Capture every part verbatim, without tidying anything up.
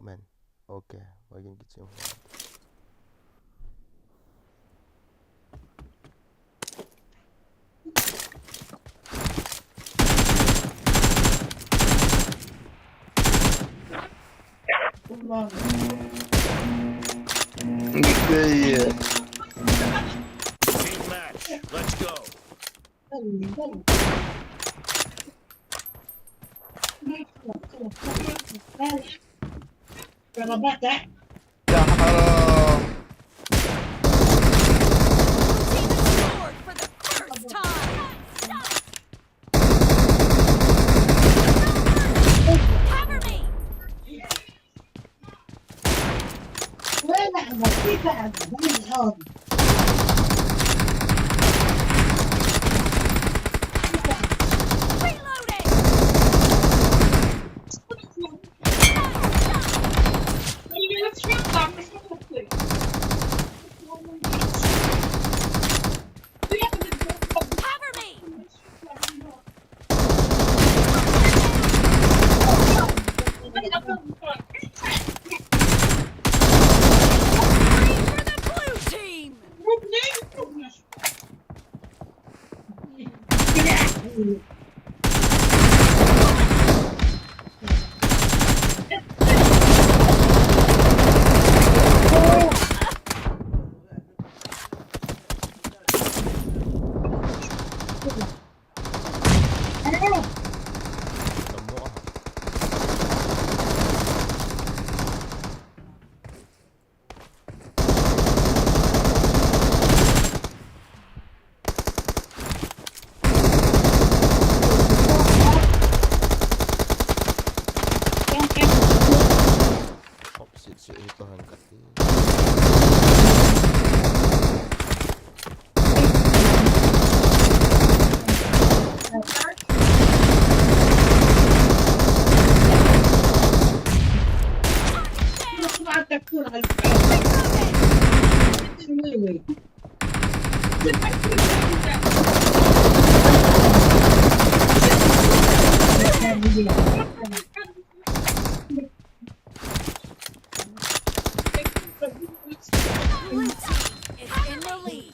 Markman. Okay, wagin kichim. Team match. Let's go. Team has scored for the first time. Cover me. Reloading. Cover me. Three for the blue team. Opposite si ito hangkat. Blue team is in the lead.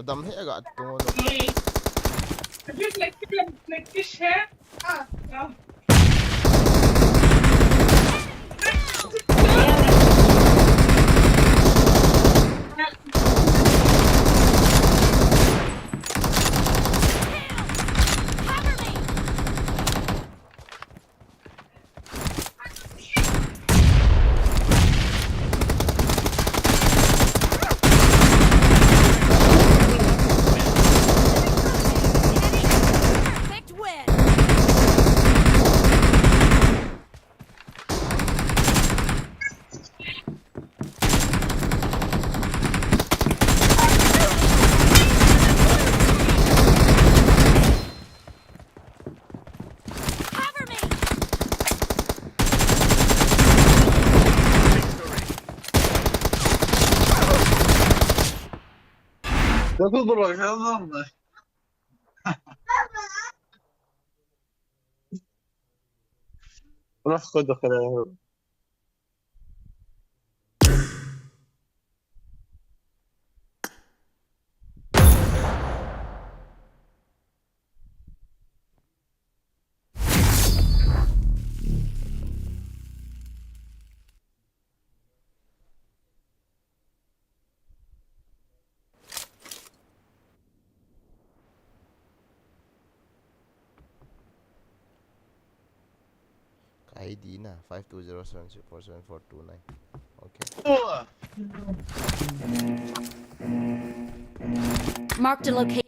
Adam he ga tung no. Just like, like this here. Ah, ah. Cover me! Nasıl bırakacağım lan? Bırak koyduk hele. Ka I D na, five two zero seven six four seven four two nine. Okay. Marked a location.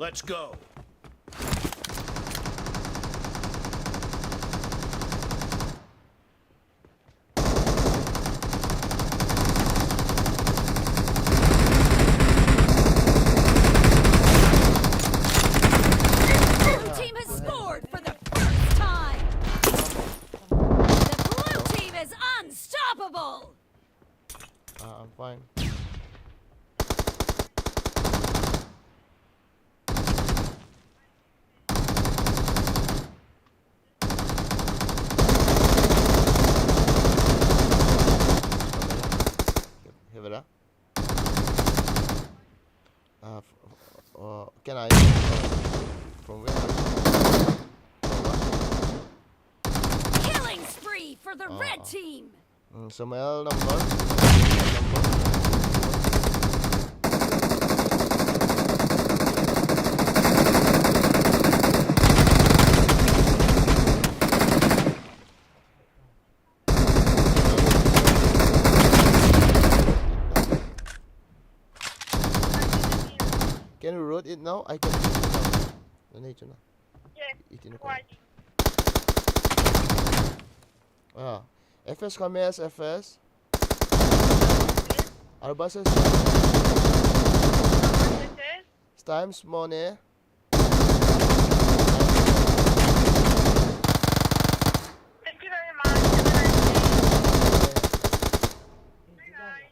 Let's go. Blue team has scored for the first time. The blue team is unstoppable. Ah, I'm fine. Hevela. Ah, f- f- uh, can I? From where? Are you? Killing spree for the red Ah. Team. Mm, Samuel number. Samuel number. Can you root it now? I can root it now. No need to know. Yes. It in the Why? Ah, F S kami as F S. Arbas as Yes. Times money. Thank you very much. Have a nice day. Bye.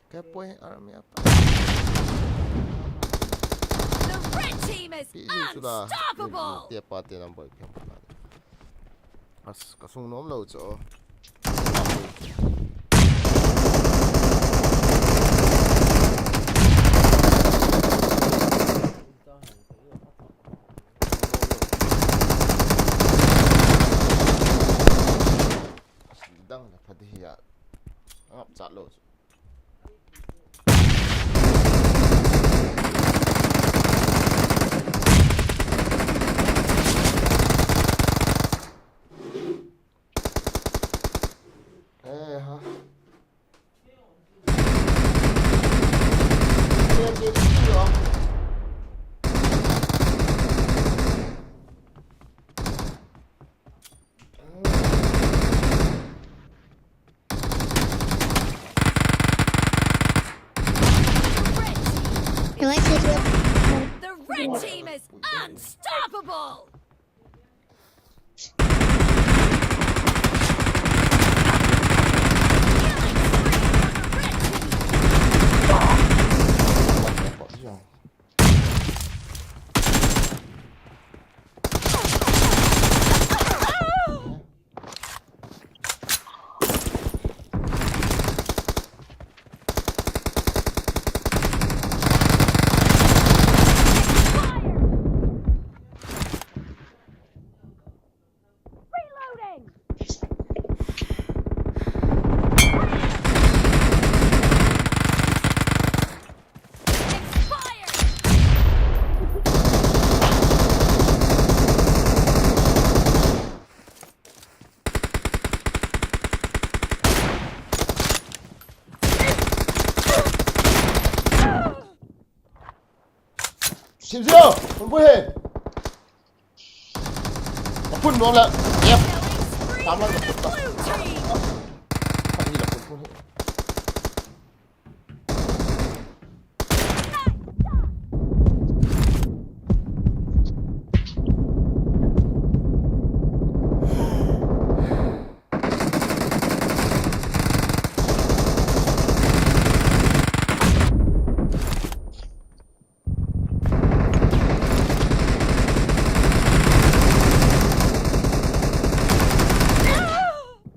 Kaya po yung army apa. The red team is Pi yung sula. Unstoppable. Tiya pati ng boy kaya pala. Mas kasung nom lo so. Dang na pati hiya. Angap chat lo. Eh, ha. The red team, the red team is unstoppable. Killing spree for the red team. Reloading! Expired! Sim zero! Pun pun he! Pun nom la! Yep! Killing spree Tama for na the pun pa. Blue team! Pun ni la pun pun he.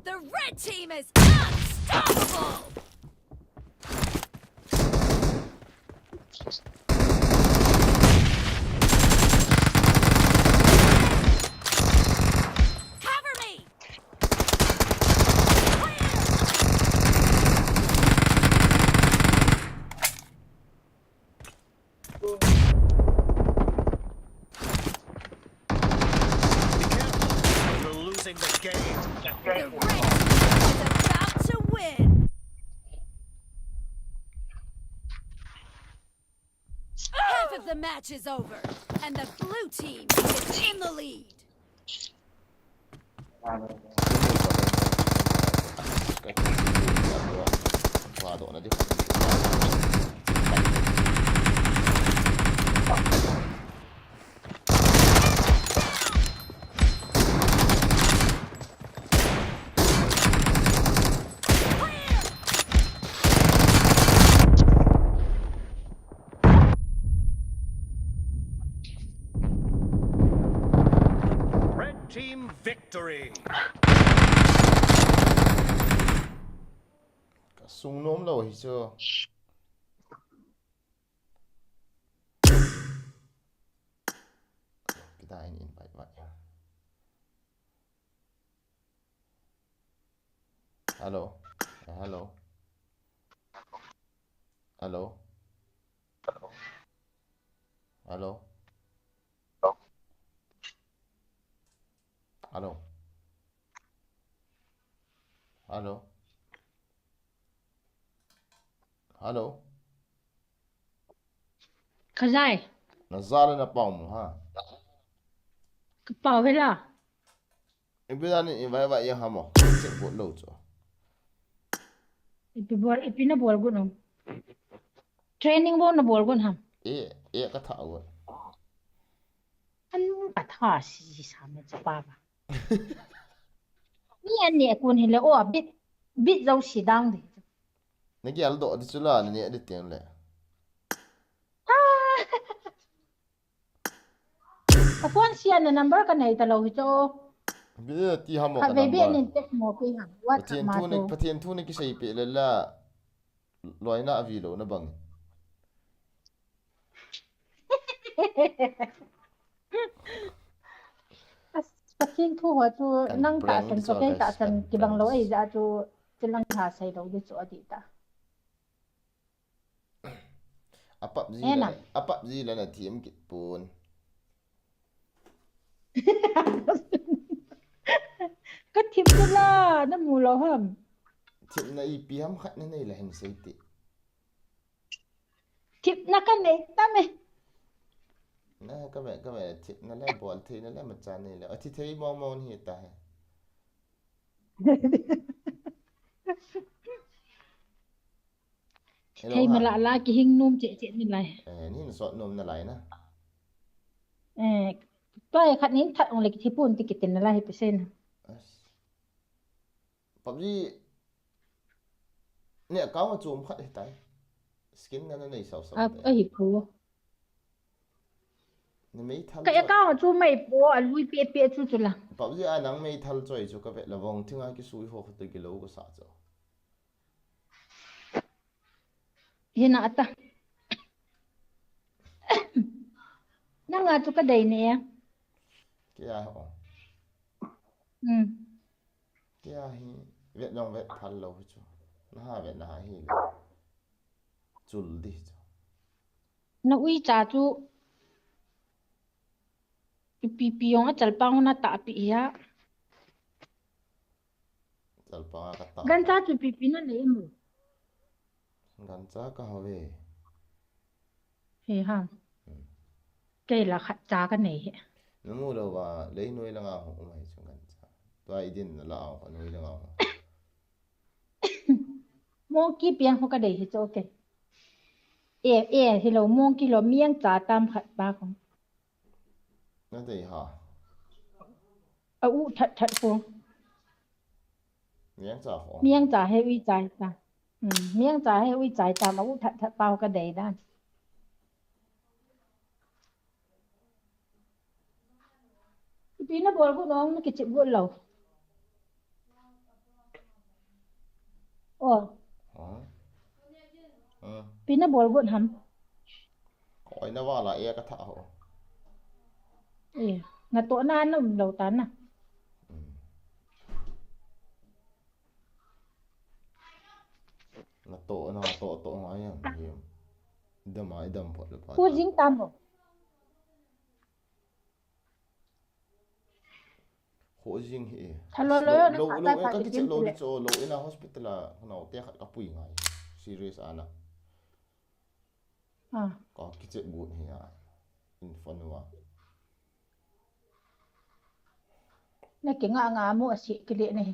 The red team is unstoppable! Cover me! Be careful. We're losing the game. The red team is about to win! Match is over, and the blue team is in the lead. Red team victory. Ka sung nom lou hi chu. Kita in invite vai. Hello. Eh, hello. Hello. Hello. Hello. Hello. Hello. Khajai. Na za le na pau mu ha. Ka pau ve la. Ipi dan in invite vai ya ha mo. Check bol lou chu. Ipi bol, ipi na bol gun um. Training bol na bol gun ham. E, e ka tha gun. An ka tha si si sa me cha pa ba. Ni an ne kun hi le o bit, bit zau si dang de. Na gial do di chu la na ne di teng le. Ah. Ka phone sia na number ka nei ta lou hi chu. Bi ti ha mo ka number. Khatvei be nin text mo pe ham. WhatsApp ma chu. Pathen thu ni kisei pe le la. Loina avi lou na bang. As, Pathen thu ho chu nang tahsan, Pathen tahsan kibang lou ahi jeh chu, chu nang tha sei lou di chu ati ta. A PUBG la, a PUBG la na thim kit pon. Ka thim tu la, na mu lou ham. Thimna ipi ham khat na nei la hin sei ti. Thimna ka nei tam e. Na ka ve, ka ve, thimna le bol theina le macha nei le. Athi thei mong mong hi ta he. Hello, thei ha. Mala la kihing nom che che ni lai. Eh, ni na sot nom na lai na. Eh, tua khat nin that ong le kithi pon ti kiti na lai hi pe sen. As. PUBG ne account a chom khat hi tai. Skin na na nei sau sau. A, tai. Ahi phu. Ni mei thal. Ka choi. Account chu mei po a lui pe pe chu chu la. PUBG a nang mei thal choi chu ka ve la vong thinga kisui ho khat ki lo ko sa chu. Hina ata. Nanga chu ka dei ne. Kei a ho. Hmm. Kei a hi vet jong vet thal lo chu. Na ha vet na ha hi le. Chul di chu. Na ui cha chu. Pi pi jong a chalpang na ta pi ya. Chalpang a ka ta. Gancha chu pi pi na nei mo. Gancha ka ha ve. He ha. Hmm. Kei la khat cha ka nei he. Na mu lo va lei noi langa ho um hai chu gancha. Tua i din na la ho noi langa ho. Monkey piang ho ka dei hi chu okay. E, e, hi lo monkey lo miang cha tam khat ba ko. Na dei ha. A u that that ko. Miang cha ho. Miang cha he ui chai ta. Hmm, miang cha he ui chai ta ma u that that pau ka dei dan. Ipi na bol gu nong na kichip gu lo. Oh. Hả? Hả? Pi na bol gu ham. Koi na wala e ka tha ho. Eh, na to na na um lo ta na. Hmm. Na to, na to, to ngai yan. Dam ai dam phot le pa. Khu jing tam mo. Khu jing hi. Tha lo lo lo, na lo, kha lo, ta ka kha kiche jing lo le. Di cho lo ina hospital a, na te khat ka pui ngai. Serious ana. Ah. Ka kiche bu hi a. In phone uva. Na kinga nga mu a si kile ne.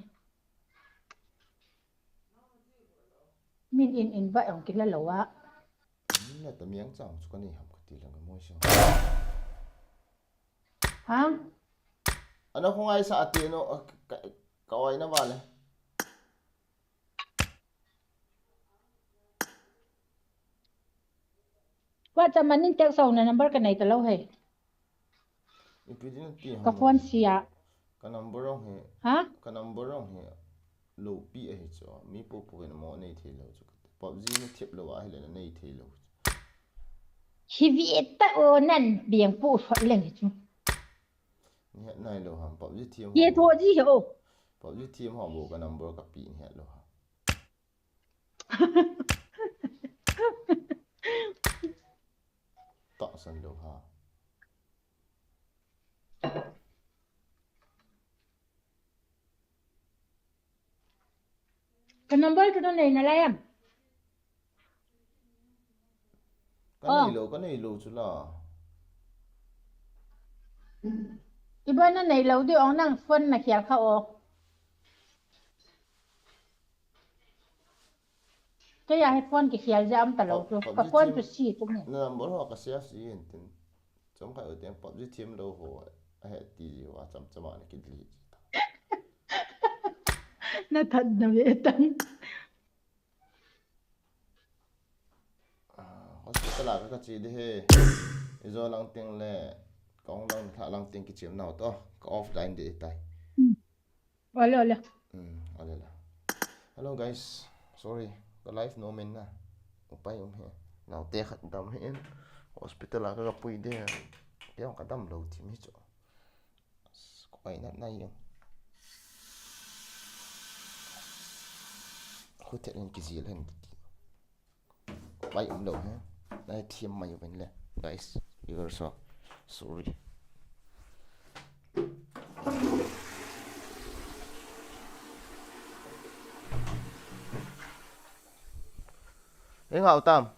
Min in in ba ong kila lo a. Min na ta miang chang chu ka nei ham ka ti lang mo sha. Ha? Ana khong ai sa ati no ka oi na vale. Wa cha manin tek sau na number ka nei ta lo he. Ipi din ti Ka ham phone lo. Sia. Ka number ong he. Ha? Ka number ong he. Lo pi a he chu. Mi po po in mo nei thei lo chu. PUBG na thip lo a he le na nei thei lo. Hi vi ta o nan biang pu hot leng he chu. Ni hat nai lo ham PUBG thiam. Ye tho ji he o. PUBG thiam ha bo ka number ka pi ni hat lo ha. Tahsan lo ha. Ka number tu na nei na lai am. Ka nei lo, ka nei lo chu la. Iba na nei lo di ong nang phone na khial kha o. Kei a he phone kikhel jeh a um ta lo chu. Ka phone chu si chu ni. Na number ho ka save si in tin. Chom kha u teng PUBG thiam lo ho a he ti ji wa cham cham a na ki delete ji ta. Na that na ve tan. Hospital a ka ka chi de he. I jo lang teng le ka ong lang thla lang teng ki chiam nau to. Ka offline de tai. Ole, ole. Hmm, ole la. Hello guys, sorry, ka live no men na. Upai um he. Nau te khat dam he in. Hospital a ka ka pui de. Ke ong ka dam lo thim hi chu. Ko ai na na yung. Khu te in ki zil hen ti. Mai um lo he. Nai thiam mai um le. Guys, viewers ho. Sorry. Ei ngau tam.